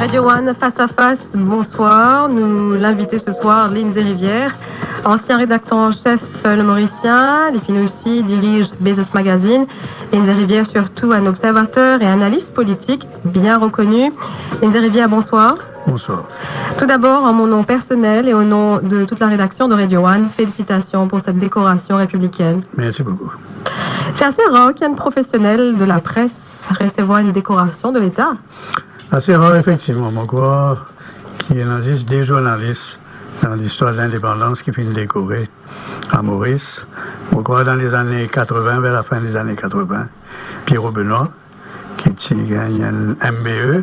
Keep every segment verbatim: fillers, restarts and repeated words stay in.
Radio One Face à Face, bonsoir. Nou invité ce soir, Lindsay Rivière, ancien rédacteur en chef, euh, Le Morisien, li finn osi diriz Bezos Magazine. Lindsay Rivière, surtout un observateur et analyste politique bien reconnu. Lindsay Rivière, bonsoir. Bonsoir. Tout d'abord, en mon nom personnel et au nom de toute la rédaction de Radio One, félicitations pour cette décoration républicaine. Merci beaucoup. C'est assez rare qu'un professionnel de la presse reçoive une décoration de l'État. Assez rare, effectivement. Mo krwar ki ena zis de zournalis dan listwar de lindepandans ki finn dekore a Moris. Mo krwar dan lezane katrevin, ver lafin lezane katrevin, Pierrot Benoît, ki ti gagn enn M B E,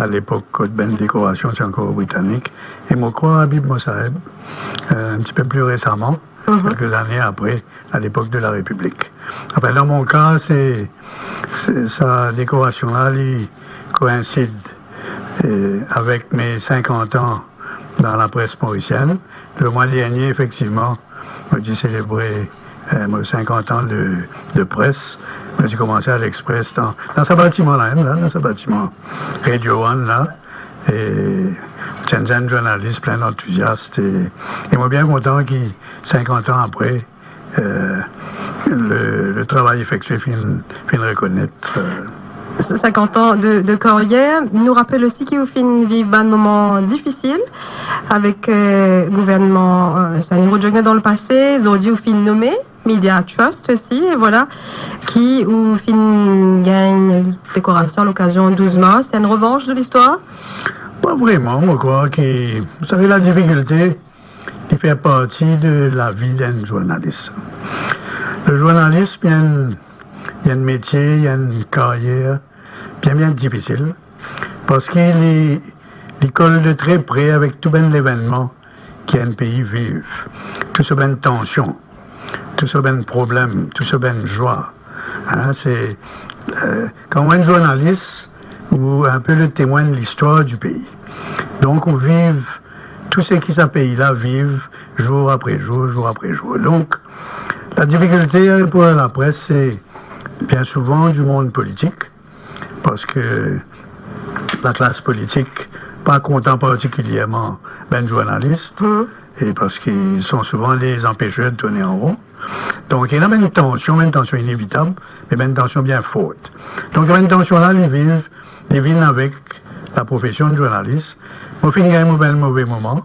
a lepok kot bann dekorasion ti ankor britanik, e mo krwar Habib Mosaeb, euh, un petit peu plus récemment, mhm, quelques années après, à l'époque de la République. Enfin, dans mon cas, c'est, c'est, sa dekorasion la, li koinsid, euh, avek me sinkant an dan lapres morisienn. Le mwa dernie, efektivman, mo ti selebre, euh, mo sinkant an de, de pres. Mo ti koumans a L'Express dan, dan sa batiman la mem, la, dan sa batiman Radio One la. E ti enn zenn zournalis plin dantizias. E, e mo bien kontan ki sinkant an apre, euh, le, le travay efektie finn, finn rekonet, euh. Sinkant an de, de karyer. Nou rapel osi ki ou finn viv bann moman difisil avek, euh, gouvernman, euh, Sani Roudjogna dan lepase. Zordi ou finn nome Media Trust osi, e vwala ki ou finn gagn dekorasion a lokazion douz mars. Se enn revans de listwar? Pa vreman, mo krwar ki, vous savez, la difikilte, li fer parti de lavi d'enn zournalis. Le zournalis, li enn, li enn metie, li enn karyer bien, bien difisil, parski li, li kol de tre pre avek tou bann levennman ki enn pei viv, tou so bann tansion, tou so bann problem, tou so bann zwa. Hein, se, euh, kan ou enn zournalis, ou enpe le temwin de listwar di pei. Donk, ou viv tou seki sa pei la viv zour apre zour, zour apre zour. Donk, la difikilte pou lapres, se bien souvan di mond politik, parski laklas politik pa kontan partikilierman bann zournalis, hmm, e parski son souvan des empêcheurs de tourner en rond. Donk, ena bann tansion, bann tansion inevitab, me bann tansion bien for. Donk, bann tansion la, li viv, li vinn avek laprofesion zournalis. Mo finn gagn mo bann move moman,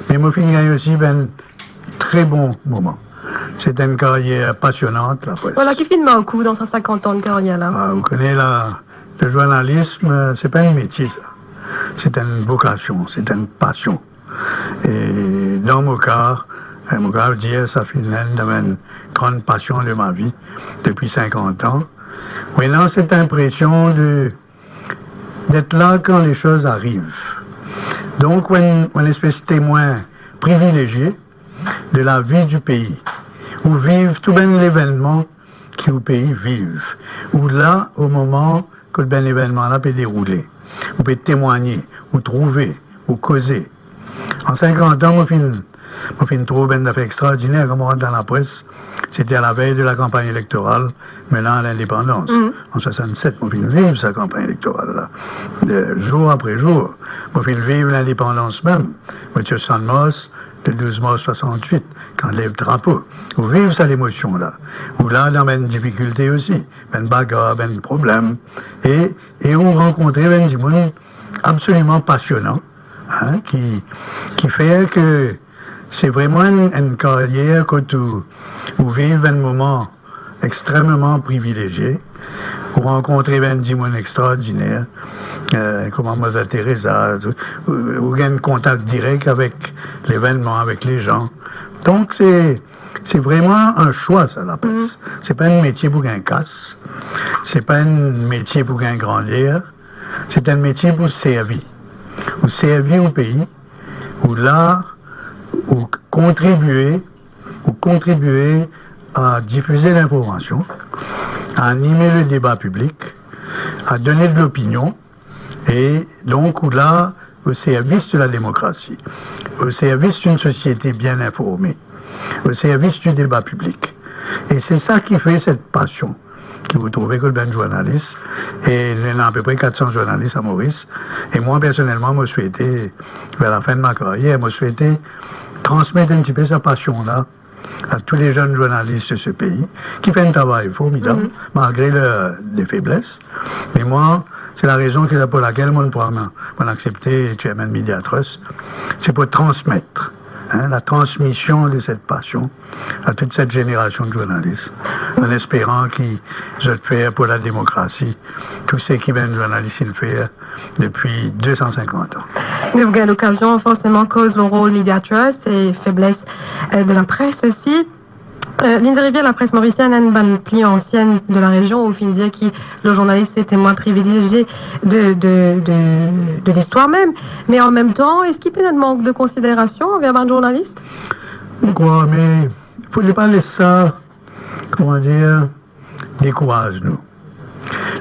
me mo finn gagn osi bann tre bon moman. Se enn karyer pasionant, lapres. Vwala, ki finn mark ou dan sa sinkant an de karyer la? Ah, ou kone la, le zournalis, se pa enn metie, sa. Se enn vokasion, se enn pasion. E dan mo ka, eh, mo kapav dir, sa finn enn dan bann gran pasion de ma vie depi sinkant an. Mo ena set inpresion de, d'être là quand les choses arrivent. Donk, ou enn, ou enn espes temwin privilezie de lavi di pei. Ou viv tou bann levennman ki ou pei viv. Ou la o moman kot bann levennman la pe deroule. Ou pe temwagne, ou trouve, ou koze. An sinkant an, mo finn, mo finn trouv bann zafer extraordiner, kouma mo rant dan lapres, se ti a lavey de lakanpagn elektoral, me la, lindepandans. Mhm. An swasannset, mo finn viv sa kanpagn elektoral la. De zour apre zour, mo finn viv lindepandans mem. Mo ti o Sannmars, le douz mars swasannwit, kan lev drapo. Ou viv sa lemosion la. Ou la dan bann difikilte osi, bann bagar, bann problem. E, e ou rankontre bann dimoun absoliman pasionan, hein, ki, ki fer ke se vreman enn, enn karyer kot ou, ou viv enn moman extrememan privilezie. Ou rankontre bann dimoun extraordiner, euh, kouma Mother Teresa, ou, ou, ou gagn kontak direk avek levennman, avek lezan. Donk, se, se vreman enn swa, sa, lapres. Mhm. Se pa enn metie pou gagn kas, se pa enn metie pou gagn grander, se enn metie pou servi. Ou servi ou pei, ou la, ou kontribie, ou kontribie a difize linformasion, a anime le deba piblik, a done de lopinion, e donk ou la o servis de la demokrasi, o servis d'enn sosiete bien informe, o servis di deba piblik. E se sa ki fer set pasion. ki ou trouve kot bann zournalis, e nou ena apepre kat san zournalis a Moris. E mwa, personelman, mo swete, ver lafin de ma karyer, mo swete transmet enn tipe sa pasion la a tou le zenn zournalis de se pei, ki fer enn travay formidab, mhm, malgre le, le febles. Me mwa, se larezon ki, pou lakel mo, mo aksepte chairman Media Trust, se pou transmet, hein, la transmision de set pasion a tout set zenerasion de zournalis, an esperan ki zot fer pou la demokrasi tou seki bann zournalis inn fer depi de san sinkant an. Nou gagn lokazion forseman koz lor rol Media Trust e febles, euh, de la presse osi. Euh, Lindsay Rivière, la presse mauricienne, enn bann pli ansien de la rezion, ou finn dir ki le zournalis se temwin privilezie de, de, de, de listwar mem. Me an mem tan, eski pena mank de konsiderasion anver bann zournalis? Mo krwar, me fode pa les sa, kouma dir, dekouraz nou.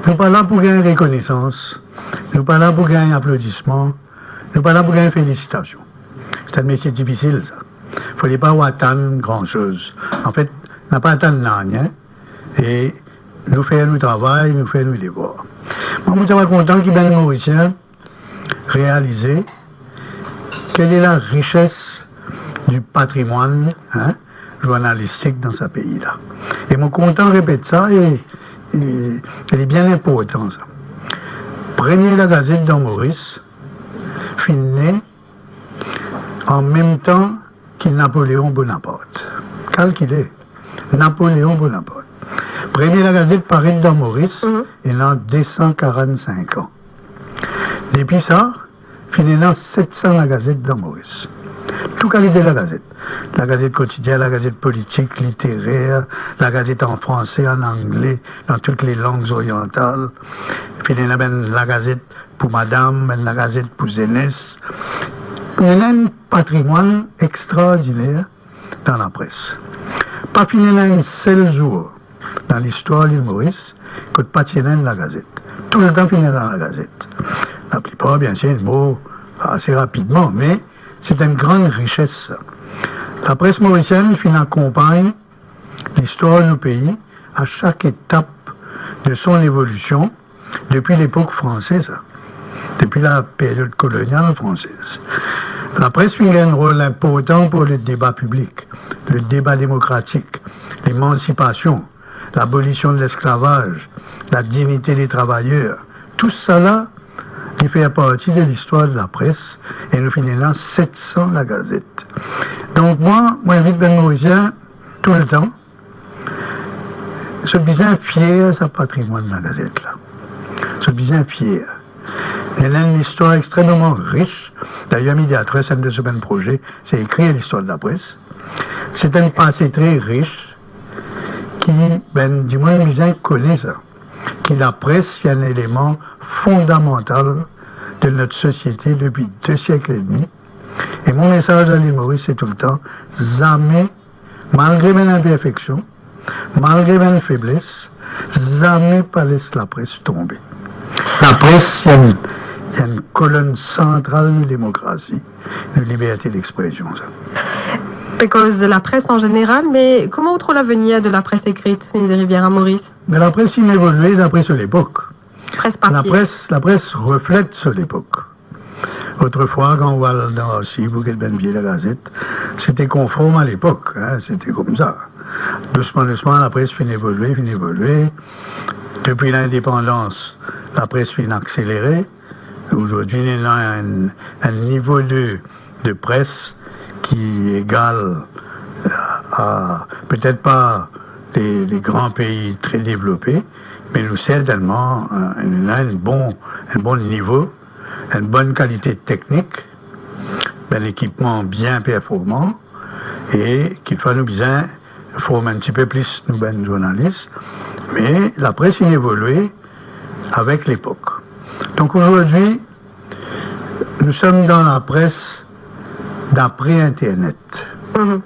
Nou pa la pou gagn rekonesans, nou pa la pou gagn aplodisman, nou pa la pou gagn felisitasion. Se enn metie difisil, sa. Fode pa ou atann gran soz. Anfet, napa atann nanye, e nou fer nou travay, nou fer nou devwar. Mwa, mo ti ava kontan ki bann Morisien realize quelle est la richesse du patrimoine, hein, journalistique dans ce pays-là. E mo kontan repet sa, e, e, e li bien inportan, sa. Premie lagazet dan Moris finn ne an mem tan ki Napoleon Bonaparte. Kalkile, Napoleon Bonaparte. Premie lagazet paret dan Moris, mhm, ena de san karant-sink an. Depi sa, finn ena set san lagazet dan Moris. Tou kalite lagazet. Lagazet kotidien, lagazet politik, literer, lagazet an franse, an angle, dan tout le lang oriantal. Finn ena bann lagazet pou madam, bann lagazet pou zenes. Ena enn patrimwann extraordiner dan lapres. Pa finn ena enn sel zour dan listwar Lil Moris kot pa ti ena enn lagazet. Toultan finn ena lagazet. Laplipar, biensir, inn mor ase rapidman, me se enn gran rises, sa. Lapres morisienn finn akonpagn listwar nou pei a sak etap de son evolision, depi lepok franse, sa, depi laperyod kolonial franse. Lapres finn gagn enn rol inportan pou le deba piblik, le deba demokratik, lemansipasion, labolision de lesklavaz, la dignite de travayer. Tousala, li fer parti de listwar de lapres, e nou finn ena set san lagazet. Donk mwa, mo invit bann Morisien toultan, zot bizin fier sa patrimwann lagazet la. Zot bizin fier. Li ena enn listwar extrememan ris. Dayer, Media Trust, enn de so bann proze, se ekrir listwar de lapres. Se enn pase tre ris ki, ben, dimoun bizin kone sa, ki lapres se enn eleman fondamantal de not sosiete depi de siek edmi. E mo mesaz a Lil Moris, se toultan, zame, malgre bann inperfeksion, malgre bann febles, zame pa les lapres tonbe. Lapres, se enn, enn kolonn santral nou demokrasi, nou liberte lekspresion, sa. Akoz de lapres an zeneral, me kouma ou trouv lavenir de lapres ekrit, Lindsay Rivière, a Moris? Me lapres inn evolye dapre so lepok. Pres papie. Lapres, lapres reflet so lepok. Otrefwa, kan ou al dan arsiv ou get bann vie lagazet, se te konform a lepok, hein, se te koumsa. Dousman, dousman, lapres finn evolye, finn evolye. Depi lindepandans, lapres finn akselere. Ozordi, nou ena enn, enn nivo de, de pres ki egal a, petet pa de, de gran pei tre devlope, me nou sertennman, euh, nou ena enn bon, enn bon nivo, enn bon kalite teknik, bann ekipman bien performan, e kikfwa nou bizin form enn tipe plis nou bann zournalis, me lapres inn evolye avek lepok. Donk ozordi, nous sommes dans la presse d'après Internet. Mhm.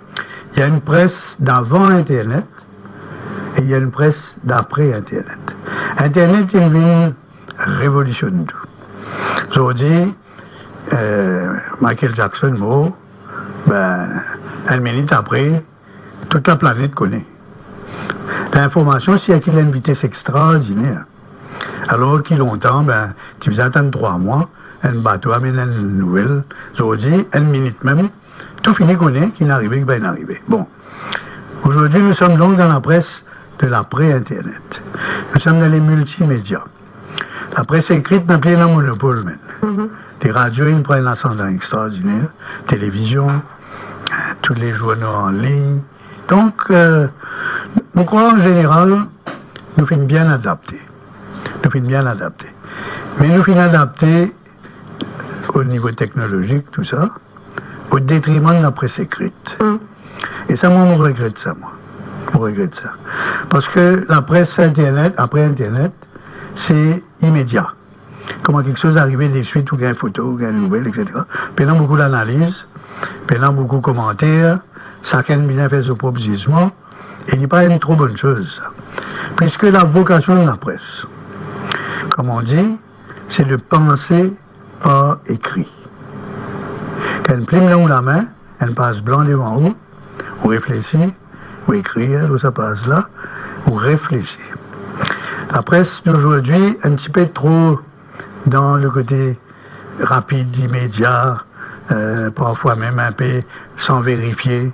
Il y a une presse d'avant Internet et il y a une presse d'après Internet. Internet, li vinn revolisionn tou. Zordi, euh, Michael Jackson mor, ben, enn minit apre, tout laplanet kone. Linformasion sirkil a enn vites extraordiner. Alor ki lontan, be, ti bizin atann trwa mwa, enn bato amenn enn nouvel. Zordi, enn minit mem, tou fini kone ki finn arive, ki pa finn arive. Bon. Aujourd'hui, nous sommes donc dans la presse de l'après-internet. Nous sommes dans les multimédias. Lapres ekrit, nou pena monopol, mem. Mhm. Leradio, inn pran enn asandan extraordiner, televizion, tou le zourno an lign. Donk, euh, mo krwar, an zeneral, nou finn bien adapte. Nou finn bien adapte. Me nou finn adapte o nivo teknolozik, tou sa, o detriman de lapres ekrit. Mm. E sa, mwa, mo regret sa, mwa. Mo regret sa. Parski lapres internet, apre internet, se imedia. Kouma kiksoz arive deswit, ou gagn foto, ou gagn nouvel, et cetera. Pena boukou lanaliz, pena boukou komanter, sakenn bizin fer so prop zizman, e li pa enn tro bonn soz, sa. Puiski lavokasion de lapres, comme on dit, c'est de penser par écrit. Kan enn plim dan ou lame, enn paz blan devan ou, ou reflesi, ou ekrir lor sa paz la, ou reflesi. Lapres d'aujourd'hui, enn tipe tro dan le kote rapid, imedia, euh, parfwa mem inpe san verifie,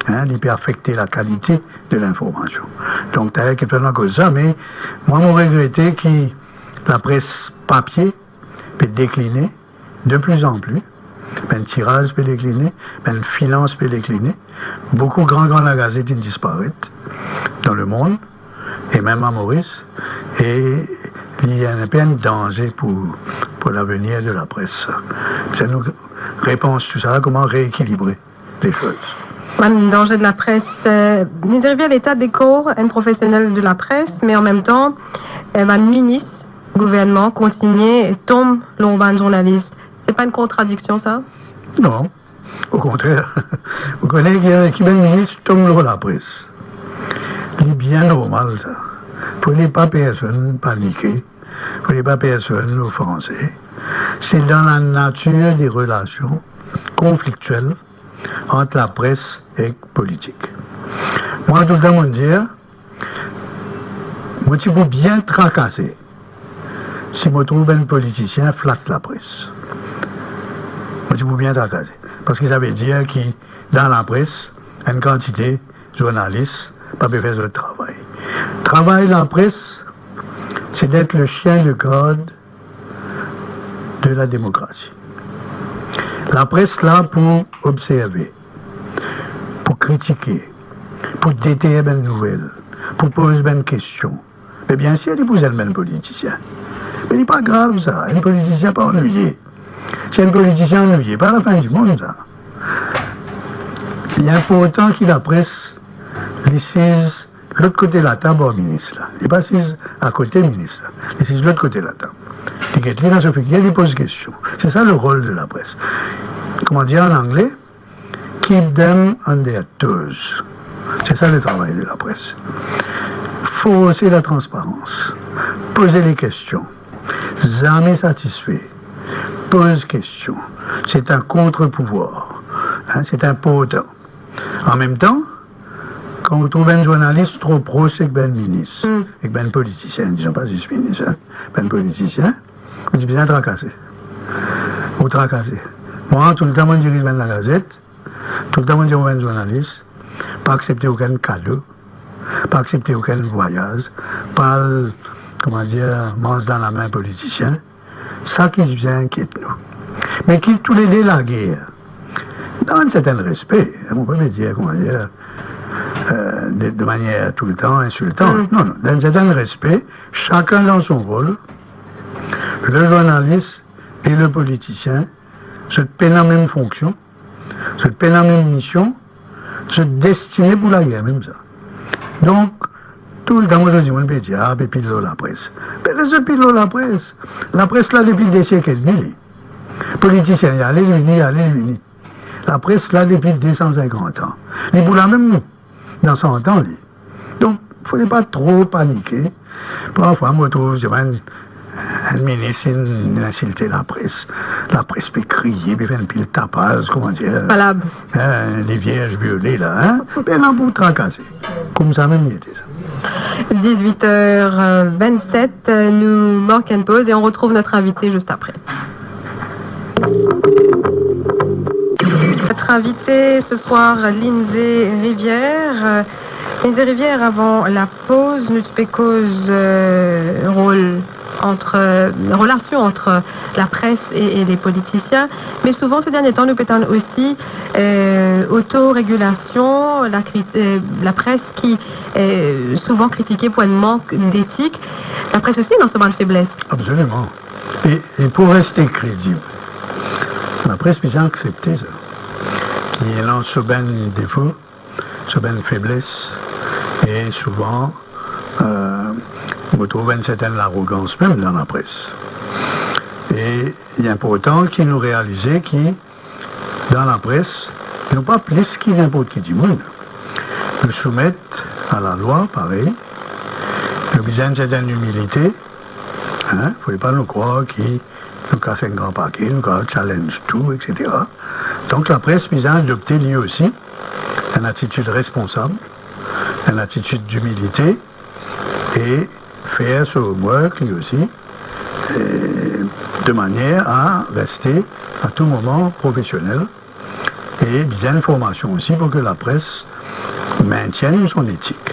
hein, li pe afekte lakalite de linformasion. Donk, taler, kiksoz nou koz sa, me mwa, mo regrete ki lapres papie pe dekline de plus en plus, bann tiraz pe dekline, bann finans pe dekline, boukou gran, gran lagazet inn disparet dan lemond, e mem a Moris, e li enn, enn danze pou, pou lavenir de lapres, sa. Se nou repans tou sa, kouma reekilibre les choses. Bann danze de lapres, euh, nou revinn a leta de kor enn profesionel de lapres, me an mem tan, euh, bann minis gouvernman kontigne tonm lor bann zournalis. Se pa enn kontradiksion, sa? Non. Okontrer, ou kone ki, ki bann minis tonm lor lapres. Li bien normal, sa. Fode pa personn panike, fode pa personn ofanse. Se dan lanatir de relasion konfliktiel ant lapres ek politik. Mwa, toultan, mo dir, mo ti pou bien trakase si mo trouv bann politisien flat lapres. Mo ti pou bien trakase. Parski sa ve dir ki dan lapres, enn kantite zournalis pa pe fer zot travay. Travay lapres, se d'être le chien de garde de la démocratie. Lapres la pou observe, pou kritike, pou deter bann nouvel, pou poz bann kestion. Me biensir, li pou zenn bann politisien. Me li pa grav, sa. Enn politisien pa annuiye. Si enn politisien annuiye, pa lafin dimonn, sa. Li inportan ki lapres, li siz lot kote latab ar minis la. Li pa siz akote minis la. Li siz lot kote latab. Li get li dan so figir, li poz kestion. Se sa le rol de lapres. Kouma dir an angle, keep them on their toes. Se sa le travay de lapres. Forse latransparans. Poze le kestion. Zame satisfe. Poz kestion. Se enn kontrpouvwar. Hein, se inportan. An mem tan, kan ou trouv enn zournalis tro pros ek bann minis, Hmm. ek bann politisien, dizon pa zis minis, hein, bann politisien, ou ti bizin trakase. Ou trakase. Mwa, toultan, mo diriz bann lagazet, toultan, mo dir bann zournalis, pa aksepte okenn kado, pa aksepte okenn vwayaz, pa al, kouma dir, manz dan lame politisien. Sa ki bizin inkiet nou. Me ki toulede lager, dan enn serten respe, hein, mo pa pe dir, kouma dir, euh, de, de manier toultan insiltan. Mm. Non, non, dan enn serten respe, sakenn dan so rol, le zournalis e le politisien, zot pena mem fonksion, zot pena mem mision, zot destine pou lager mem sa. Donk, toultan, mo dimoun pe dir, ah, pe pil lor lapres. Be, les zot pil lor lapres. Lapres la, depi de siek edmi, li. Politisien, li ale, li vini, li ale, li vini. Lapres la, depi de san sinkant an. Li pou la mem dan san an, li. Donk, fode pa tro panike. Parfwa, mo trouv, ti enn, enn minis inn insilte lapres. Lapres pe kriye, pe fer enn pil tapaz, kouma dir, Palab. Hein, les vierges violées, la, hein? Pena pou trakase. Koumsa mem li ete, sa. Dix-huit heures vingt-sept, nous marquons une pause et on retrouve notre invité juste après. Notre invité ce soir, Lindsay Rivière. Euh, Lindsay Rivière, avant la pause, nou ti pe koz, euh, rol ant, euh, relasion ant laprès e, e bann politisien. Me souvan, se dernie tan, nou pe tann osi, euh, otoregulasion, lakri-, euh, laprès ki, euh, souvan kritike pou enn mank detik. Laprès osi ena so bann febles. Absoliman. E, e pou reste kredib, laprès bizin aksepte sa, ki ena so bann defo, so bann febles, e souvan, euh, nou trouv enn sertenn larogans mem dan laprès. E li inportan ki nou realize ki dan laprès, nou pa plis ki ninport ki dimoun. Nou soumet a lalwa parey. Nou bizin enn sertenn imilite, hein, fode pa nou krwar ki nou kas enn gran pake, nou kapav challenge tou, et cetera. Donk, laprès bizin adopte li osi enn atitid responsab, enn atitid dimilite e fer so homework li osi, e de manier a reste a tou moman profesionel e bizin formasion osi pou ke laprès maintienn son etik.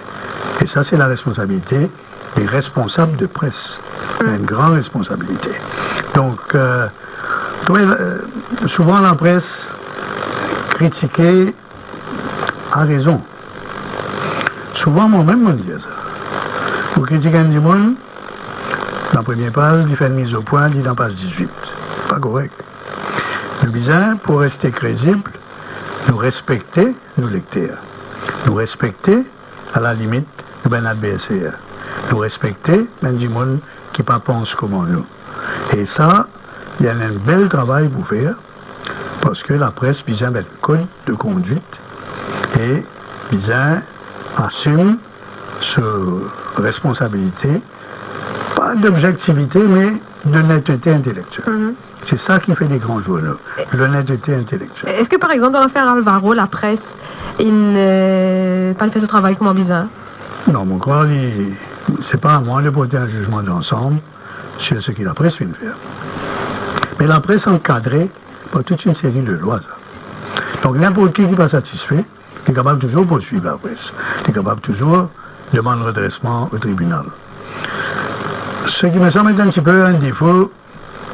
E sa, se laresponsabilite de responsab de pres. Mm. Enn gran responsabilite. Donk, euh, wi, euh, souvan laprès kritike a rezon. Souvan, mwa mem, mo dir sa. Ou kritik enn dimoun, dan premie paz, li fer enn miz o pwin, li dan paz dizwit. Pa korek. Nou bizin, pou reste kredib, nou respekte nou lekter. Nou respekte, alalimit, nou bann adverser. Nou respekte bann dimoun ki pa pans kouma nou. E sa, li ena enn bel travay pou fer, parski lapres bizin bann kod de kondwit e bizin asim so responsabilite, pa d'obzektivite, me d'onetete intelektiel. Mhm. Se sa ki fer de gran zournal, lonetete intelektiel. Eski, par exanp, dan lafer Alvaro, lapres inn, euh, pa fer so travay kouma bizin? Non, mo krwar li, se pa a mwa de porte enn zizman dansam sir seki lapres finn fer. Me lapres ankadre par tout enn seri de lwa, sa. Donk, ninport ki ki pa satisfe, li kapav touzour pourswiv lapres. Li kapav touzour demann redresman o tribinal. Seki mo santi enn tipe enn defo,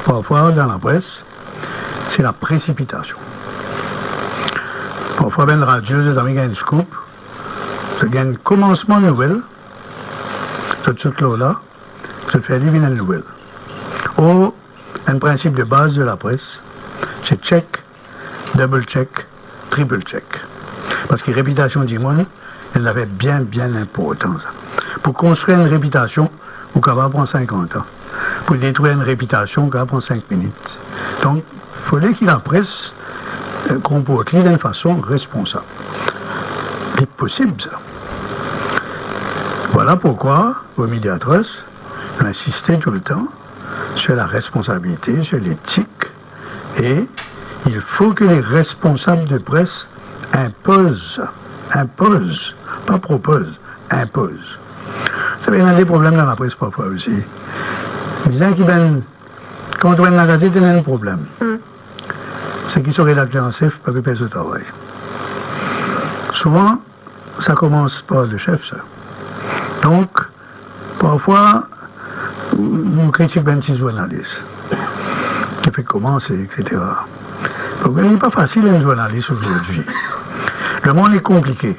parfwa, dan lapres, se lapresipitasion. Parfwa, bann radio, zot anvi gagn scoop, zot gagn komansman nouvel, zot sot lor la, zot fer li vinn enn nouvel. Or, enn prinsip de baz de lapres, se check, double check, triple check. Parski repitasion dimoun, enn zafer bien, bien inportan, sa. Pou konstrir enn repitasion, ou kapav pran sinkant an. Pou detrir enn repitasion, ou kapav pran sink minit. Donk, fode ki lapres, euh, konport li dan enn fason responsab. Li posib, sa. Vwala pourkwa, o Media Trust, nou insiste toultan sir laresponsabilite, sir letik, e il fo ki le responsab de pres inpoz sa, inpoz, pa propoz, inpoz. Sa pe ena de problem dan lapres parfwa osi. Bizin ki bann, kan ou trouv enn lagazet, ena enn problem. Hmm. Seki so redakter an sef pa pe fer so travay. Souvan, sa koumans par le sef, sa. Donk, parfwa, nou kritik bann ti zournalis ki fek koumanse, et cetera. Donk, li pa fasil enn zournalis azordi. Lemond li konplike.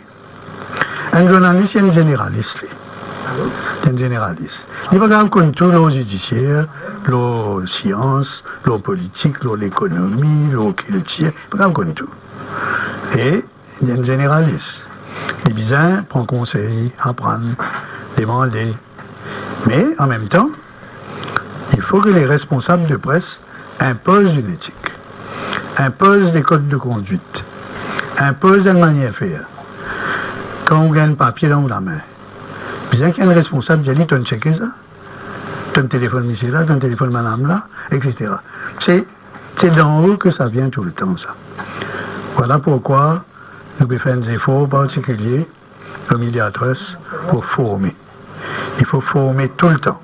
Enn zournalis, li enn zeneralis, li. Li enn zeneralis. Li pa kapav konn tou lor zidisier, lor sians, lor politik, lor lekonomi, lor kiltir. Li pa kapav konn tou. E li enn zeneralis. Li bizin pran konsey, aprann, demande. Me, an mem tan, il fo ki le responsab de pres inpoz enn etik, inpoz de kod de kondwit, inpoz enn manier fer. Kan ou gagn papie dan ou lame, bizin ki enn responsab dir li, "To'nn cheke sa? To'nn telefonn misie la, to'nn telefonn madam la," et cetera. Se, se d'en haut que ça vient tout le temps, sa. Vwala pourkwa nou pe fer enn zefor partikilie o Media Trust pou forme. Il faut former tout le temps.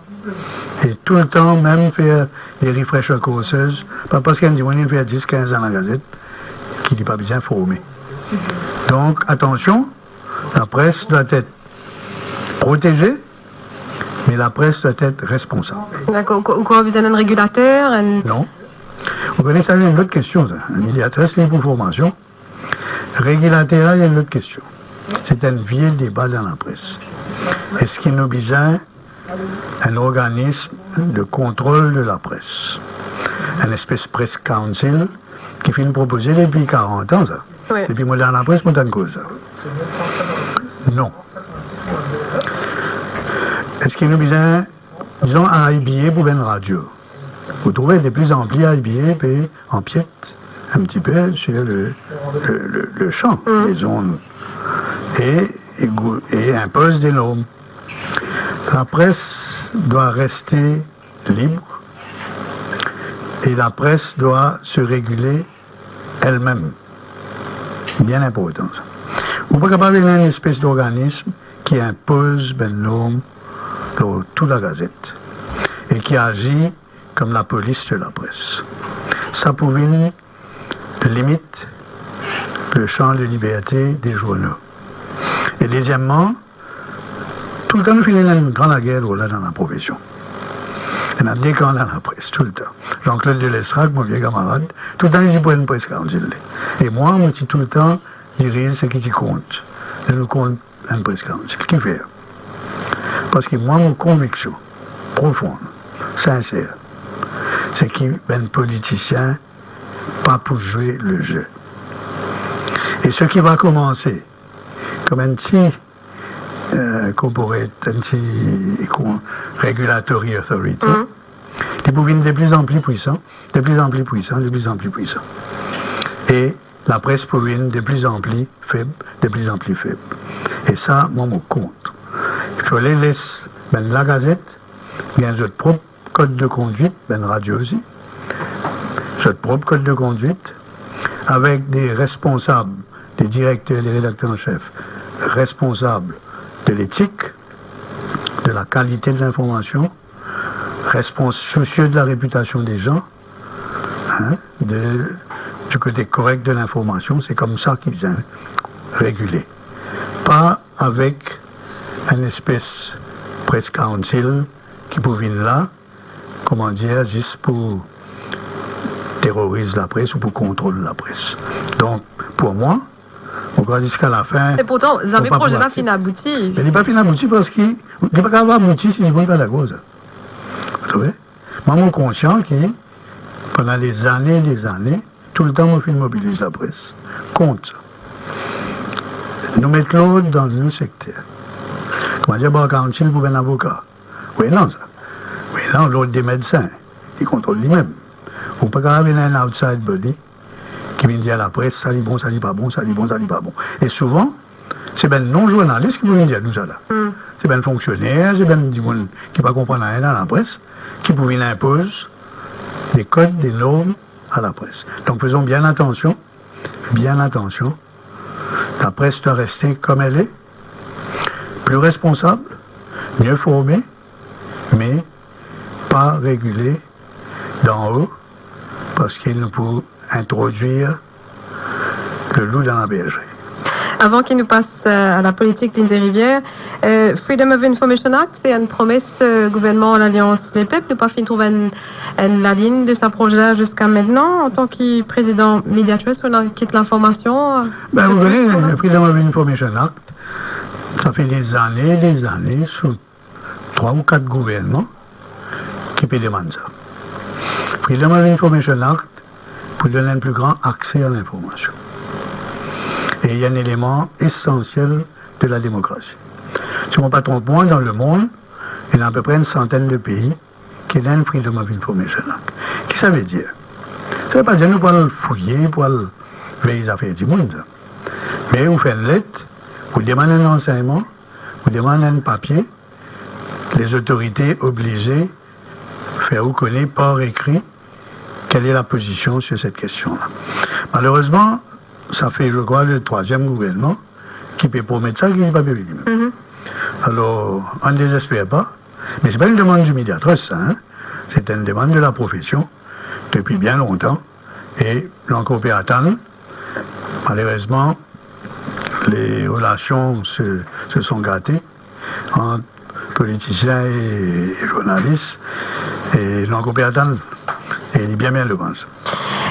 Et tout le temps, même faire des refresher courses, pa parski enn dimoun inn fer dis, kinz an dan lagazet, ki li pa bizin forme. Donc, attention, la presse doit être protégée, mais la presse doit être responsable. Dakor, ou, ou krwar bizin enn regilater, enn... Non. Ou kone sa, enn lot kestion, sa. Enn mediatrice, li pou formasion. Regilater la, enn lot kestion. Se enn vie deba dan lapres. Eski nou bizin enn organism de kontrol de lapres? Enn espes press council ki finn propoze depi karant an, sa. Wi. Depi mo dan lapres, mo tann koz sa. Non. Eski nou bizin, dizon, I B A pou bann radio? Ou trouve de plus en plus I B A pe empiète un petit peu sur le, le, le, le champ des ondes et, et gou-, et impose des normes. La presse doit rester libre et la presse doit se réguler elle-même. Bien inportan sa. Ou pa kapav ena enn espes d'organism ki inpoz bann norm lor tou lagazet e ki azir kom lapolis de lapres. Sa pou vinn limit le champ de liberté des journaux. E dezieman, toultan nou finn ena enn gran lager lor la dan laprofesion. Ena de kan dan lapres, toultan. Jean-Claude Delestrac, mo vie kamarad, toultan li ti pou enn press council li. E mwa, mo ti toultan diriz seki ti kont. Nou, nou kont enn press council. Kifer? Parski mwa, mo konviksion profon, sinser, se ki bann politisien pa pou zwe le jeu. E seki va koumanse kom enn ti, eh, corporate, enn ti kon-, regulatory authority, li pou vinn de plus en plus puissant, de plus en plus puissant, de plus en plus puissant. E lapres pou vinn de plus en plus feb, de plus en plus feb. E sa, mwa, mo kont. Fode les bann lagazet gagn zot prop kod de kondwit, bann radio osi, zot prop kod de kondwit, avek de responsab, de direkter, de redakter an sef, responsab de letik, de la kalite de linformasion, respons-, sousie de la repitasion de zan, hein, de, du kote korek de linformasion, se koumsa ki bizin regile. Pa avek enn espes press council ki pou vinn la, koman dir, zis pou teroriz lapres ou pou kontrol lapres. Donk, pou mwa, mo krwar ziska lafin... E pourtan, zame proze la finn abouti. Me li pa finn abouti parski li pa kapav abouti si dimoun pa dakor sa. Vous trouvez? Mwa, mo konsian ki pandan dezane, dezane, toultan mo finn mobiliz lapres kont sa. Nou met lord dan nou sekter. Kouma dir, bar council pou bann avoka. Wi, non, sa. Wi, non, lord de medsin, li kontrol limem. Ou pa kapav ena enn outside body ki vinn dir lapres, sa li bon, sa li pa bon, sa li bon, sa li pa bon. E souvan, se bann non-zournalis ki pou vinn dir nou sa la. Se bann fonksioner, se bann dimoun ki pa konpran nanye dan lapres, ki pou vinn inpoz de kod, de norm a lapres. Donk, fezon bien atansion, bien atansion. Lapres dwa reste kom elle est, pli responsab, mie forme, me pa regile d'en haut, parski nou pou introdwir le loup dans la bergerie. Avan ki nou pas, euh, a lapolitik Lign de Rivière, euh, Freedom of Information Act, se enn promes, euh, gouvernman Lalians Lepep. Nou pa finn trouv enn, enn lalinn de sa proze la ziska aster. Antan ki prezidan Media Trust, ou ena kit linformasion, euh... Ben, vous voyez, le Freedom of Information Act, sa fer dezane, dezane, sou trwa ou kat gouvernman ki pe demann sa. Freedom of Information Act pou donn enn pli gran akse a linformasion. E li enn eleman esansiel de la demokrasi. Si mo pa tronp mwa, dan lemond, ena apepre enn santenn de pei ki ena enn Freedom of Information Act. Ki sa ve dir? Sa ve pa dir nou pou al fouye, pou al vey zafer dimoun, sa. Me ou fer enn let, ou demann enn ransegnman, ou demann enn papie, lezotorite oblize fer ou kone par ekri kelle est la pozision sur cette question-là. Malerezman, sa fer, je crois, le trwaziem gouvernman ki pe promet sa, ki pa pe vini mem. Mhm. Alor, ann dezesper pa, me se pa enn demann di Media Trust, sa, hein. Se enn demann de la profesion depi bien lontan, e nou ankor pe atann. Malerezman, les relations se, se sont gâtées ant politisien e, e zournalis, e nou ankor pe atann, e li bien, bien domaz.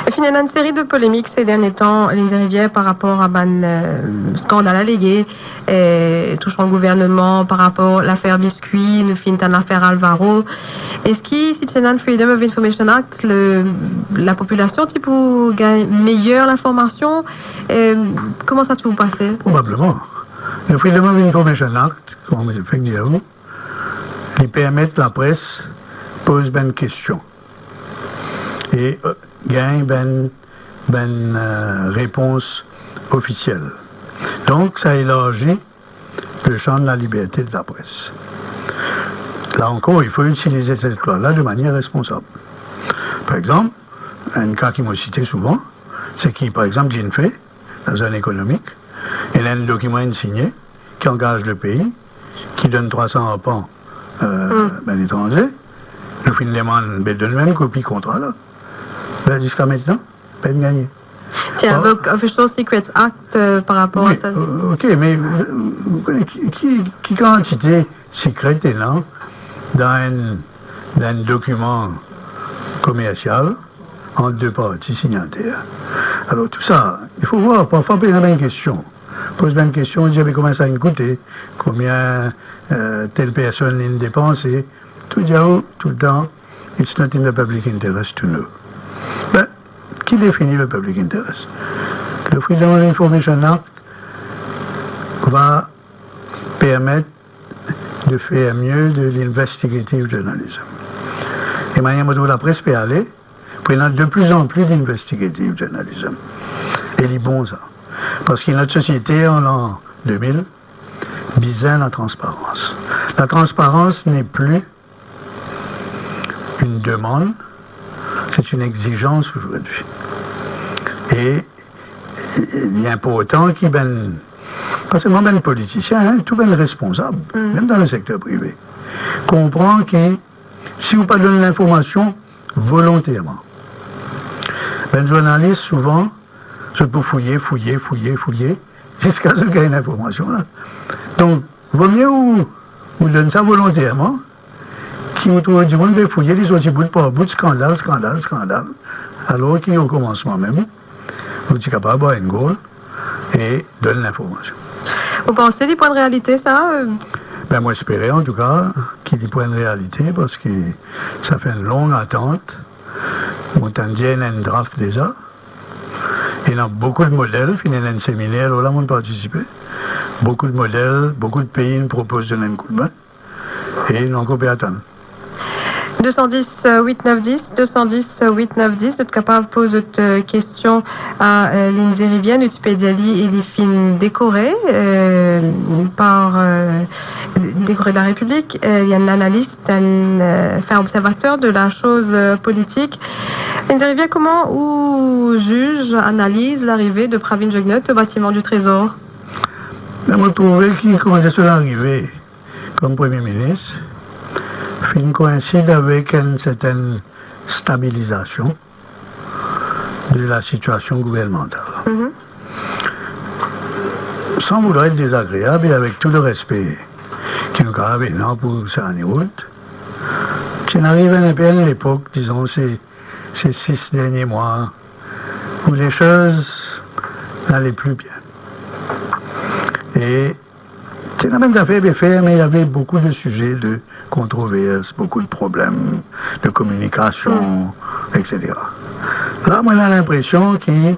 E finn ena enn seri de polemik se dernie tan, Lindsy Rivière, par rapor a bann, euh, skandal alege, euh, tousan gouvernman, par rapor lafer biskwi, nou finn tann lafer Alvaro. Eski si ti ena enn Freedom of Information Act, le, lapopilasion ti pou gagn meyer linformasion? Euh, kouma sa ti pou pase? Probableman. Le Freedom of Information Act, kouma mo fek dir ou, li permet lapres poz bann kestion e, euh, gagn bann, bann, euh, repons ofisiel. Donk, sa elarzi le champ de la liberté de la presse. La ankor, il faut utiliser cette loi-là de manière responsable. Par exemple, un cas ki mo site souvan, se ki, par exemple, Jinping, dan zone ekonomik, ena enn dokiman inn signe ki angaz lepei, ki donn trwa san arpan, euh, bann etranze. Nou finn demann, be, donn nou enn kopi kontra la. Be, ziska aster, pa'nn gagne. Ti ena Official Secrets Act, euh, par rapor a sa. Wi, euh, ok, me, euh, vous connaissez ki, ki, ki kantite sekre ena dan enn, dan enn dokiman komersial ant de parti signater? Alor, tou sa, il faut voir, parfwa, poz bann kestion. Poz bann kestion, dir, "Me konbien sa inn koute? Konbien, euh, tel personn inn depanse?" Tou diaou, toultan, "It's not in the public interest to know." Be, ki defini le public interest? Le Freedom of Information Act va permet de fer mie de l'investigative journalism. E manier mo trouv lapres pe ale, pou ena de pli an pli d'investigative journalism. E li bon sa. Parski not sosiete, an, an de mil, bizin latransparans. Latransparans n'est plus une demande, c'est une exigence aujourd'hui. E, e, e li inportan ki bann, pa selman bann politisien, hein, tou bann responsab, mem dan le sekter prive, konpran ki si ou pa donn linformasion volonterman, bann zournalis, souvan, zot pou fouye, fouye, fouye, fouye, ziska zot gagn linformasion la. Donk, vomie ou, ou donn sa volonterman, ki ou trouv dimoun pe fouye, li sorti bout par bout, skandal, skandal, skandal. Alor ki o komansman mem, ou ti kapav bwar enn gol e donn linformasion. Ou panse li pou enn realite, sa, euh? Be, mo espere, antouka, ki li pou enn realite, parski sa fer enn long atant. Mo tann dir ena enn draft deza. Ena boukou de model, finn ena enn seminer, lor la mo'nn partisipe. Boukou de model, boukou de pei inn propoz donn enn koudmin. E nou ankor pe atann. De san dis, wit nef dis, de san dis, wit nef dis, zot kapav poz zot, euh, kestion a, euh, Lindsy Rivière, nou ti pe dir li, e li finn dekore, euh, par, euh, dekore de la République, euh, li enn analis, enn, euh, enfin, observateur de la chose, euh, politique. Lindsy Rivière, kouma ou ziz, analiz larive de Pravind Jugnauth au bâtiment du Trésor? Be, mo trouve ki kouma so larive kom Premie Minis finn koinsid avek enn sertenn stabilizasion de la sitiasion gouvernmantal. Mhm. San vouloir et dezagreab, e avek tou le respe ki nou kapav ena pou Sir Anirudh, ti inn ariv enn pe enn lepok, dizon, se, se sis dernie mwa, où les choses n'allaient plus bien. E ti ena bann zafer pe fer, me il y avait beaucoup de sujets de controverse, beaucoup de problèmes de communication, et cetera. La, mo ena linpresion ki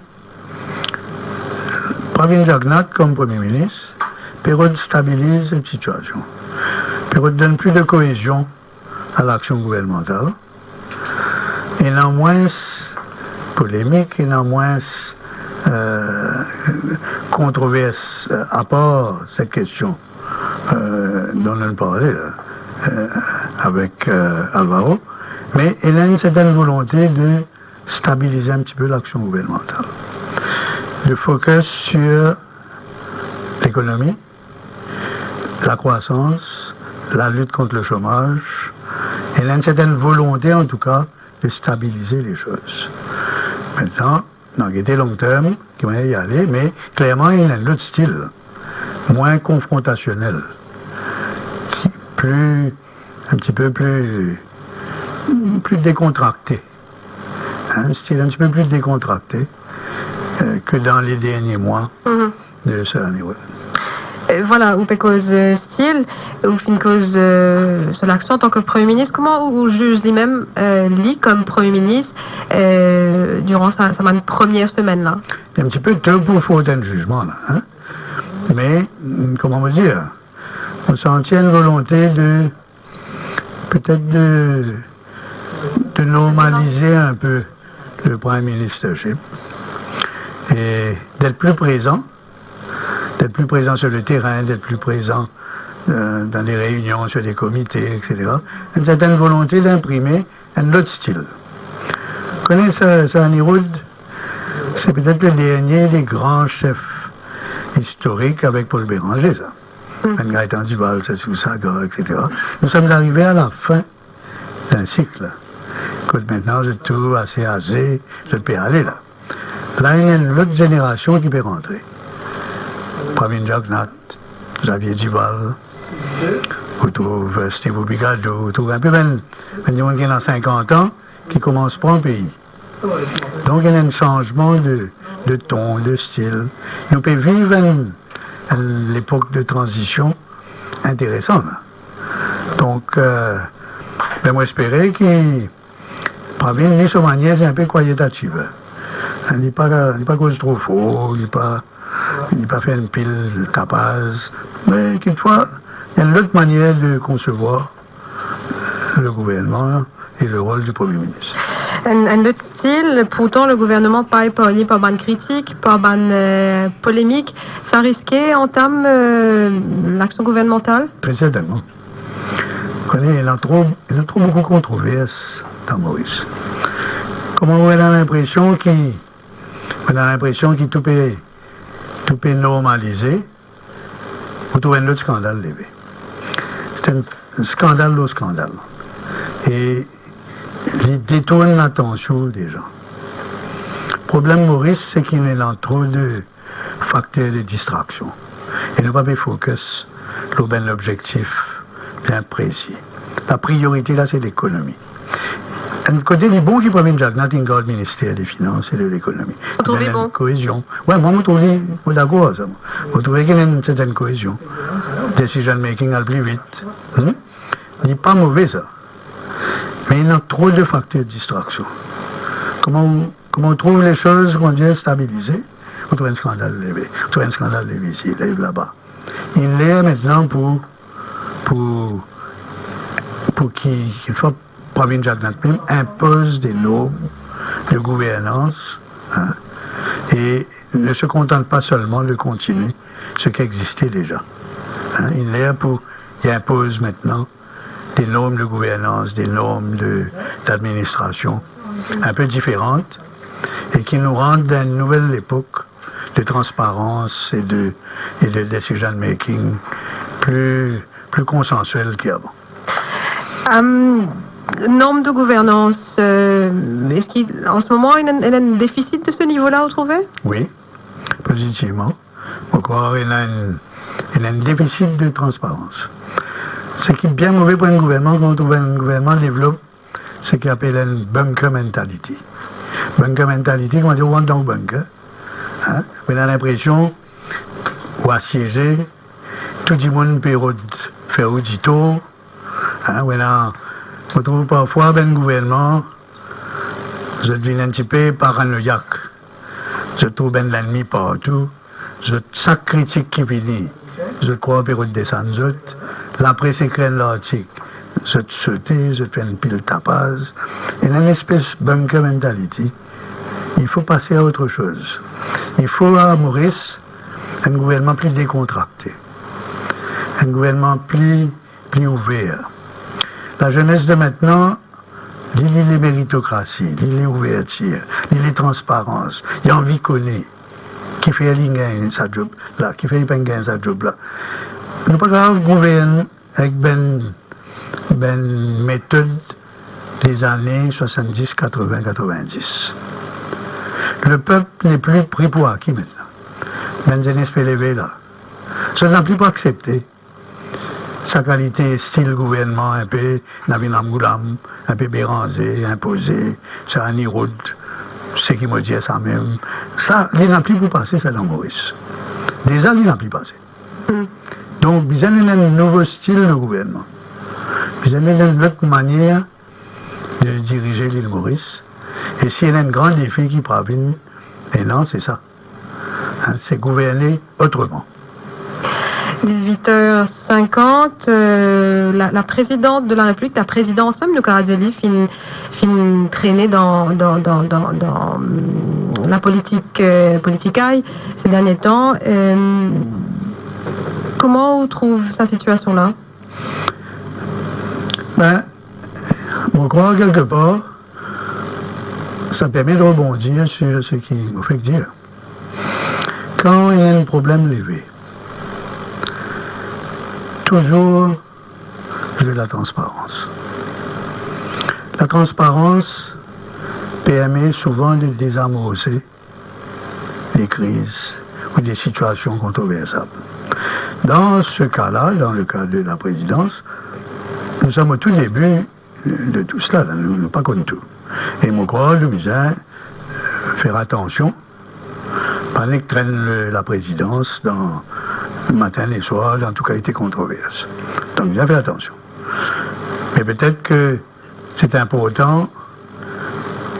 Pravind Jugnauth, kom Premie Minis, pe rod stabiliz sitiasion, pe rod donn plis de koezion a laksion gouvernmantal. Ena mwins polemik, ena mwins, euh, kontrovers, euh, apar set kestion, euh, dont nou parle la, euh, avek, euh, Alvaro, me ena enn sertenn volonte de stabilize enn tipe laksion gouvernmantal, de focus sur l'économie, lakrwasans, lalit kont lesomaz, e ena enn sertenn volonte, antouka, de stabilize lesoz. Mintnan, nou gete long term, ki mannyer li ale, me klerman, ena enn lot stil, mwin konfrontasionel, ki pli, enn tipe pli, pli dekontrakte. Hein, stil enn tipe pli dekontrakte, euh, ke dan le dernie mwa Mhm. de Sir Anirudh. Euh, vwala, ou pe koz, euh, stil, ou finn koz, euh, so laksion antan ke Premie Minis. Kouma ou, ou ziz limem, euh, li kom Premie Minis, euh, diran sa, sa bann premie semenn la? Enn tipe to pou fer enn zizman la, hein. Me, mm, kouma mo dir, mo santi enn volonte de, petet de, de normalize enn pe le Prime Ministership e d'être plus présent, d'être plus présent sur le terrain, d'être plus présent, euh, dans les réunions, sur les comités, et cetera. Enn sertenn volonte d'inprime enn lot stil. Kone, Sir, Sir Anirudh, se petet le dernie de gran sef istorik avek Paul Bérenger, sa. Mm. Enn Gaétan Duval, Sassou Sagar, et cetera. Nous sommes arrivés à la fin d'un cycle. Kot mintnan, zot tou ase aze, zot pe ale la. La, ena enn lot zenerasion ki pe rantre. Pravin Jagannath, Xavier Duval, ou trouv, euh, Steve Boubigadou, ou trouv enn pe bann, bann dimoun ki ena sinkant an, ki koumans pran pei. Donk, ena enn sanzman de, de ton, de stil. Nou pe viv enn, enn lepok de tranzision interesan la. Donk, euh, be, mo espere ki Pravin, li, so manier, se enn pe quiet achiever. Li pa, li pa koz tro for, li pa, li pa fer enn pil tapaz. Me kikfwa, ena enn lot manier de konsevwar le gouvernman e le rol di Premie Minis. Enn, enn lot stil, pourtan le gouvernman pa epargne par bann kritik, par bann, euh, polemik. Sa riske antam, euh, laksion gouvernmantal? Tre sertennman. Kone, ena tro, ena tro boukou kontrovers dan Moris. Kouma ou ena linpresion ki, ou ena linpresion ki tou pe, tou pe normalize, ou trouv enn lot skandal leve. Se enn skandal lor skandal. E li detourn latansion de zan. Problem Moris, se ki ena tro de fakter de distraksion. E nou pa pe fokis lor bann lobzektif bien presi. Lapriorite la, se lekonomi. Enn kote, li bon ki Pravin Jagannath inn gard Minister de Finans e de Lekonomi. Ou trouve li bon? Koezion. Wi, mwa, mo trouve li, mo dakor ar sa, mwa. Mo trouve ki ena enn sertenn koezion. Decision making al pli vit. Hmm? Li pa move, sa. Me ena tro de fakter distraksion. Kouma ou, kouma ou trouv lesoz, kouma dir, stabilize, ou trouv enn skandal leve, ou trouv enn skandal leve isi, leve laba. Li ler mintnan pou, pou, pou ki, kikfwa, Pravin Jagannath mem inpoz de norm de gouvernans, hein, et ne se contente pas seulement de continuer ce qui existait déjà. Hein, li ler pou li inpoz mintnan des normes de gouvernance, des normes de, d'administration un peu différentes et qui nous rendent dans une nouvelle époque de transparence et de, et de decision making plus, plus consensuel ki avan. Euh, norm de gouvernans, euh, eski an se moman ena, ena enn defisit de se nivo la, ou trouve? Wi, pozitivman. Mo krwar ena enn, ena enn defisit de transparans. Seki bien move pou enn gouvernman, kan ou trouv enn gouvernman devlop seki apel enn bunker mentality. Bunker mentality, kouma dir, ou rant dan ou bunker, hein, ou ena linpresion ou asieze, tou dimoun pe rod fer ou ditor, hein, ou ena, mo trouv parfwa bann gouvernman, zot vinn enn tipe paranoyak. Zot trouv bann lennmi partou. Zot, sak kritik ki vini, zot krwar pe rod desann zot. Lapres ekrir enn lartik, zot sote, zot fer enn pil tapaz. Ena enn espes bunker mentality. Il faut passer à autre chose. Il faut à Moris enn gouvernman pli dekontrakte. Enn gouvernman pli, pli ouver. Lazenes de mintnan, li, li le meritokrasi, li le ouvertir, li le transparans, li anvi kone kifer li gagn sa job la, kifer li pa gagn sa job la. nou pa kapav gouvern avek bann, bann metod dezane swasanndis, katreven, katreven-dis. Lepep nepli pri pou aki aster. Bann zenes pe leve la. Zot nepli pou aksepte sa kalite stil gouvernman, inpe, ena vinn amoudam, inpe beranze, inpoze, sa aniroud, seki mo dir sa mem. Sa, li nepli pou pase sa dan Moris. Deza, li nepli pase. Hmm. Donk, bizin ena enn nouvo stil de gouvernman. Bizin ena enn lot manier de dirize lil Moris. E si ena enn gran defi ki pou vinn, e non, se sa. Hein, se gouverne otreman. Dix-huit heures cinquante, euh, la, la présidente de la République, la présidence même, nou kapav dir li, finn, finn trene dan, dan, dan, dan, dan, hum, la politik, euh, politikay, ces derniers temps. Euh, kouma ou trouv sa sitiasion la? Ben, mo krwar kelkepar, sa permet de rebondir sur seki mo fek dir. Kan ena enn problem leve, touzour zwe latransparans. Latransparans permet souvan de dezamorse de kriz ou de sitiasion kontroversab. Dan se ka la, dan le ka de la prezidans, nou som o tou debi de tou sela, nou, nou pa konn tou. E mo krwar nou bizin fer atansion, pa nek trenn le, la prezidans dan matin, le swar, dan tou kalite kontrovers. Donk, bizin fer atansion. Me petet ke c'est important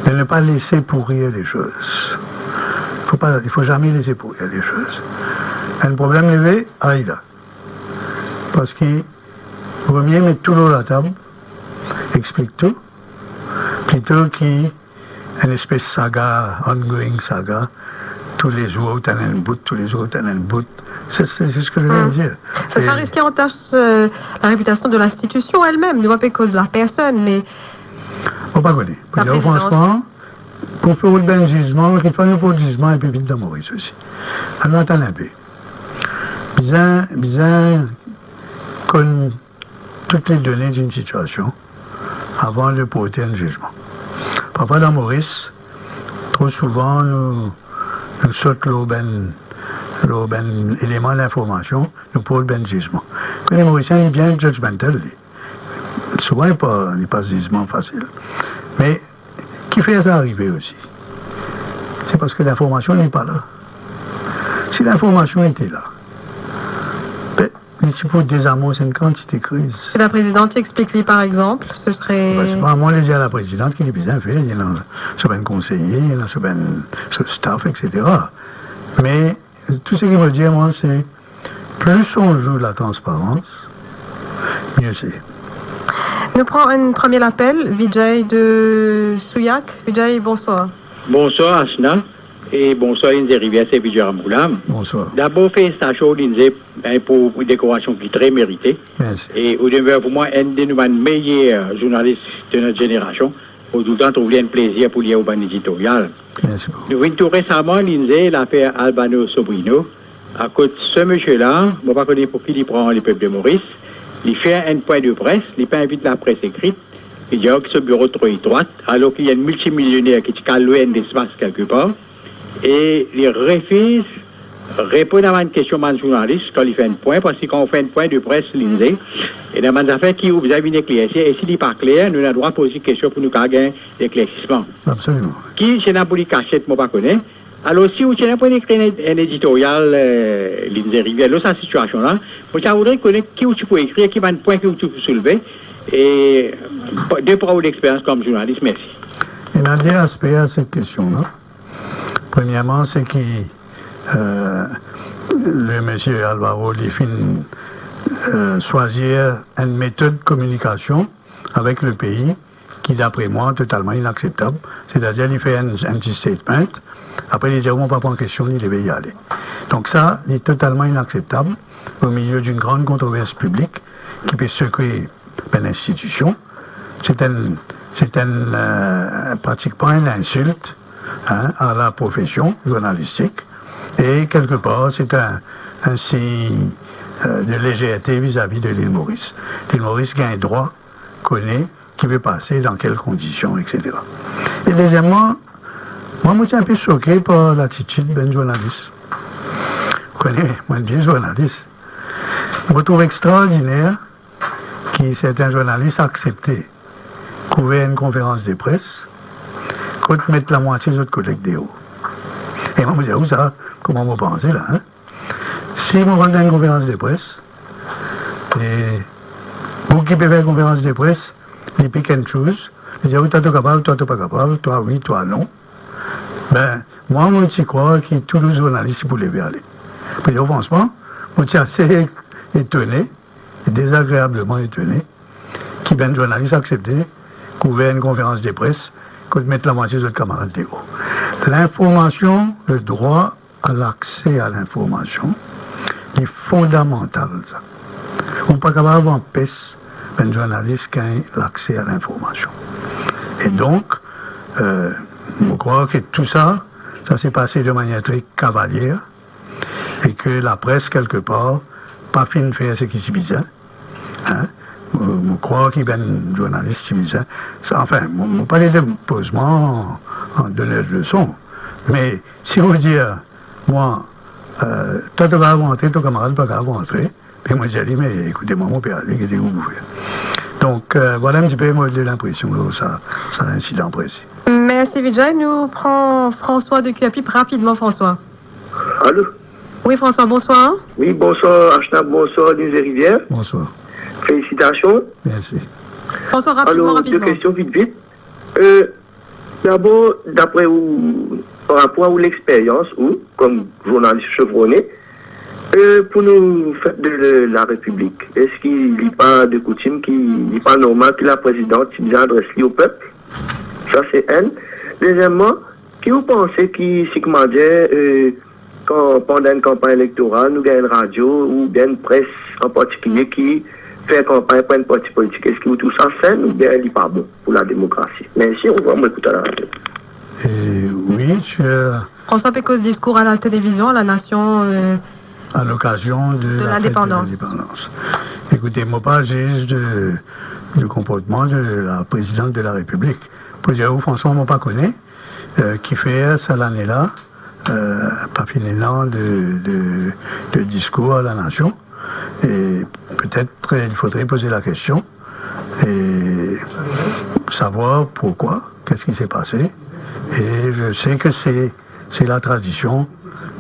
de ne pas laisser pourrir les choses. Faut pas, il faut jamais laisser pourrir les choses. Enn problem leve, al la. Parski premie met tou lor latab, explik tou, plito ki enn espes saga, ongoing saga, toulezour ou tann enn bout, toulezour ou tann enn bout. C'est, c'est, c'est ce que je viens de dire. Ça, ça risque d'entacher, euh, la réputation de l'institution elle-même. Nou pa pe koz la personn, me... Mo pa kone. Pou dir fransman, pou fer bann zizman, kikfwa nou port zizman inpe vit dan Moris osi. Anou atann inpe. Bizin, bizin konn tou le done dan enn sitiasion avan de porte enn zizman. Parfwa dan Moris, tro souvan nou, nou sot lor bann, lor bann eleman linformasion, nou port bann zizman. Kan Morisien li bien judgmental, li. Souvan li pa, li pa zizman fasil. Me ki fer sa arive osi? Se parski linformasion li pa la. Si linformasion ete la, be, li ti pou dezamors enn kantite kriz. Si la présidente explique li, par exemple, ce serait... Ben, se pa mwa, li dir a la prezidant ki li bizin fer, li ena so bann konseye, li ena so bann, so staff, et cetera. Me tou seki mo dir, mwa, se plis on zwe latransparans, mie se. Nou pran enn premie lapel, Vijay de Souillac. Vijay, bonswar. Bonswar, Asna. E bonswar, Lindsay Rivière, se Vijay Ramgoolam. Bonswar. Dabor, felisitasion, Lindsay, ben, pou, pou dekorasion ki tre merite. Mersi. E ou demeure pou mwa enn de nou bann meyer zournalis de not zenerasion. Mo toultan trouv li enn plezir pou lir ou bann editorial. Mersi boukou. Nou vinn tou resaman, Lindsay, lafer Albano Sobrino, kot se misie la, mo pa kone pou ki li pran lepep de Moris, li fer enn pwin de pres, li pa invit lapres ekrit, li dir ki so biro tro etrwat, alor ki li enn miltimilioner ki ti kapav lwe enn lespas kelkepar, e li refiz reponn a bann kestion bann zournalis kan li fer enn pwin, parski kan ou fer enn pwin de pres, Lindsay, ena bann zafer ki ou bizin vinn eklersi, e si li pa kler, nou ena drwa poz li kestion pou nou kapav gagn leklersisman. Absoliman. Ki si ena pou li kasiet, mo pa kone. Alor, si ou ti ena pou ekrir enn, enn editorial, eh, Lindsay Rivière, lor sa sitiasion la, mo ti a voudre kone ki ou ti pou ekrir, ki bann pwin ki ou ti pou soulve, e de par ou lexperyans kom zournalis. Mersi. Ena de aspe a set kestion la. Premierman, se ki, eh, le misie Alvaro, li finn, eh, swazir enn metod kominikasion avek le pei ki, dapre mwa, totalman inakseptab. Setadir, li fer enn, enn ti statement, apre li dir, "Mo pa pran kestion," li leve, li ale. Donk sa, li totalman inakseptab o milieu d'une grande controverse publique ki pe sekwe bann institision. Se enn, se enn, eh, pratikman enn insilt, hein, a la profesion zournalistik. Et quelque part, c'est un, un signe, euh, de légèreté vis-à-vis de l'île Maurice. L'île Maurice gagn drwa kone ki pe pase, dan kel kondision, et cetera. E dezieman, mwa, mo ti inpe soke par latitid bann zournalis. Ou kone, mwa, bann zournalis, mo trouv extraordiner ki sertin zournalis aksepte kouver enn konferans de pres kot met lamwatie zot koleg deor. E mwa, mo dir, ou sa, kouma mo panse la, hein? Si mo rant dan enn konferans de pres, e boug ki pe fer konferans de pres, li pick and choose, li dir, "Wi, twa to kapav, twa to pa kapav, twa wi, twa non." Be, mwa, mo ti krwar ki tou zournalis pou leve ale. Pou dir fransman, mo ti ase etone, dezagreableman etone, ki bann zournalis aksepte kouver enn konferans de pres kot met lamwatie zot kamarad deor. Linformasion, le droit à l'accès à l'information, li fondamantal, sa. Ou pa kapav anpes bann zournalis gagn lakse a linformasion. E donk, euh, mo krwar ki tou sa, sa se pase de manier tre kavalier, e ki lapres, kelkepar, pa finn fer seki ti bizin. Hein? Mo, mo krwar ki bann zournalis ti bizin sa, anfin, mo, mo pa le poz mwa an, an donner leson. Me si ou dir mwa, euh, twa to kapav antre, to kamarad pa kapav antre, be mo dir li, me ekoute mwa, mo pe ale, gete ki ou pou fer. Donk, euh, vwala enn tipe mo de linpresion lor sa, sa insidan presi. Mersi Vijay. Nou pran François de Curepipe rapidman, François. Alo? Wi, François, bonswar. Wi, bonswar, Ashnab, bonswar, Lise Rivière. Bonswar. Felisitasion. Mersi. François, rapidman, rapidman. Alo, de kestion vit, vit. Euh, dabor, dapre ou, par rapor a ou lexperyans, ou, kom zournalis chevrone, euh, pou nou fet de, de larepiblik, eski li pa de koutim ki, li pa normal ki laprezidan ti bizin adres li o pep? Sa se enn. Dezieman, ki ou panse ki, si, kouma dir, euh, kan, pandan enn kanpagn elektoral, nou gagn enn radio oubien enn pres an partikilie ki fer kanpagn pou enn parti politik, eski ou trouv sa sen oubien li pa bon pou lademokrasi? Mersi, orevwar, mo ekout a laradio. Eh, wi, ti, euh, François pe koz diskour a la télévision, a la nation, euh, à l'occasion de la fête de l'indépendance. Écoutez, mo pa ziz de, du comportement de la présidente de la République. Pou dir ou, fransman, mo pa kone, euh, kifer sa lane la, euh, pa finn ena de, de, de diskour a la nasion. Et peut-être il faudrait poser la question et savoir pourquoi, qu'est-ce qui s'est passé. Et je sais que c'est, c'est la tradition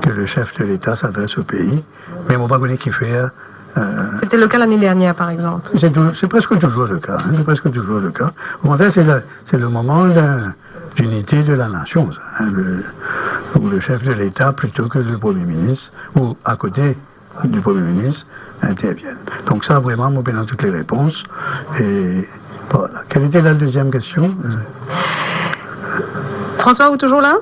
que le chef de l'État s'adresse au pays. Me mo pa kone kifer, euh, C'était le cas l'année dernière, par exemple. C'est tou-, c'est presque toujours le cas, hein, c'est presque toujours le cas. Au contraire, c'est le, c'est le moment d'un, d'unité de la nation, ça, hein, le, où le chef de l'État, plutôt que le Premier ministre, ou à côté du Premier ministre, intervienne. Donc ça, vraiment, mo pena toutes les réponses. Et voilà. Quelle était la deuxième question ? Euh, François, ou toujours là ?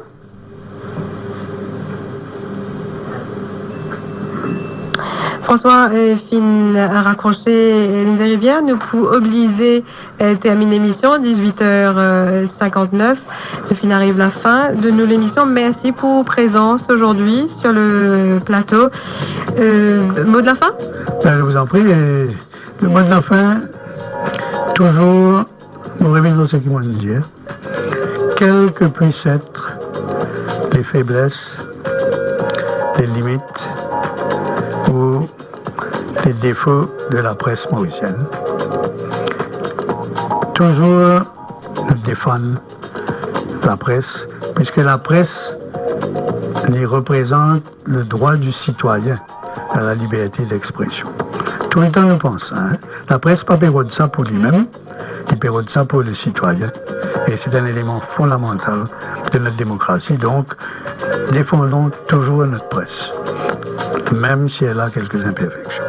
François, euh, finn rakrose, euh, Lise Rivière, nou pou oblize, euh, terminn lemision, dix-huit heures, euh, cinquante-neuf. Nou finn ariv lafin de nou lemision. Mersi pou prezans ozordi sur le plateau. Euh, mot de la fin ? Ben, je vous en prie, et le mot de la fin, toujours, nou revinn lor seki mo'nn dir, quelles que puissent être les faiblesses, les limites ou les défauts de la presse mauricienne, toujours nou defann lapres, puiske lapres, li reprezant le droit du citoyen à la liberté d'expression. Toultan nou pans sa, hein. Lapres pa pe rod sa pou limem, li pe rod sa pou le sitwayin. Et c'est un élément fondamental de notre démocratie. Donc, défendons toujours notre presse, même si elle a quelques imperfections.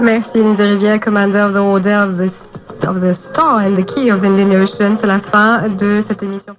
Mersi, Lise Rivière, Commander of the Order of the, of the Star and the Key of the Indian Ocean. C'est la fin de cette émission.